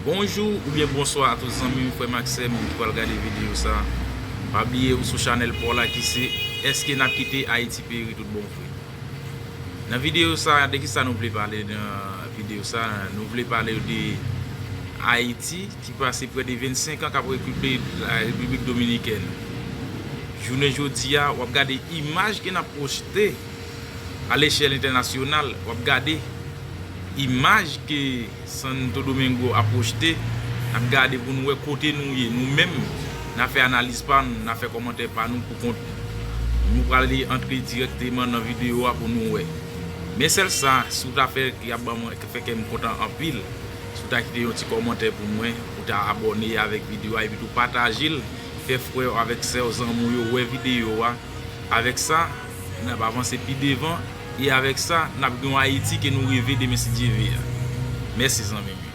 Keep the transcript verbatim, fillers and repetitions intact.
Bonjou oubyen bonswa a tout zanmi m, frè m ak sè m ki pral gade videyo sa. Pa bliye ou sou chanèl pa w la ki se Èske n ap kite Ayiti peri tout bon vre? Nan videyo sa, de ki sa nou vle pale nan videyo sa? Nou vle pale de Ayiti ki pase prè de vennsenk an k ap okipe la Repiblik Dominikèn. Jounen jodi a, w ap gade imaj ke n ap pwojte a lechèl entènasyonal, w ap gade imaj ke Santo Domingo ap pwojte, n ap gade pou nou wè kote nou ye. Nou menm, n a fè analiz pa nou, n a fè kòmantè pa nou pou kont nou. Nou prale antre dirèkteman nan videyo a pou nou wè. Men sèl sa, si w ta fè, y ap ban mwen, fè kè m kontan anpil, si w ta kite yon ti kòmantè pou mwen, ou ta abòne avèk videyo a, epi tou pataje l, fè frè w avèk sè w, zanmi w yo wè videyo a. Avèk sa, n ap avanse pi devan, e avèk sa, n ap gen yon Ayiti ke nou reve demen si Dye ve a. Mèsi zanmi m.